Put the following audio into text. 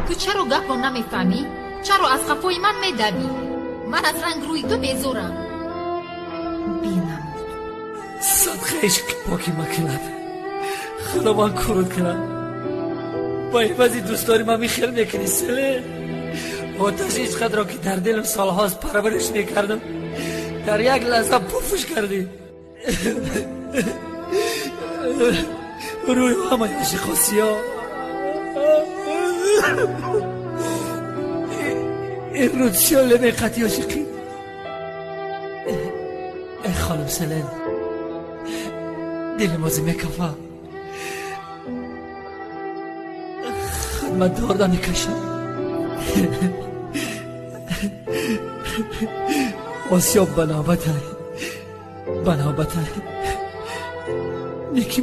Ту чаро гапро намефаҳмӣ? Чаро аз қафои ман медавӣ? Ман аз ранг рӯи ту безорам. Бинамуд. Садқа ишқи поки макунад. Худованд курут кунад. Ба ивази дӯстдори ман михел мекунӣ, Селен. Оташи ишқатро ки дар дилам солҳост парвариш мекардам, дар як лаҳза пуфш кардӣ. Рӯи ҳамаи ошиқо сиёҳ. Ин рӯз лемеқати ошиқӣ. Э хонум Селен, дили мози мекафа. Хидматдор намекашам. Осиёб ба навбатай, ба навбатай. Неки.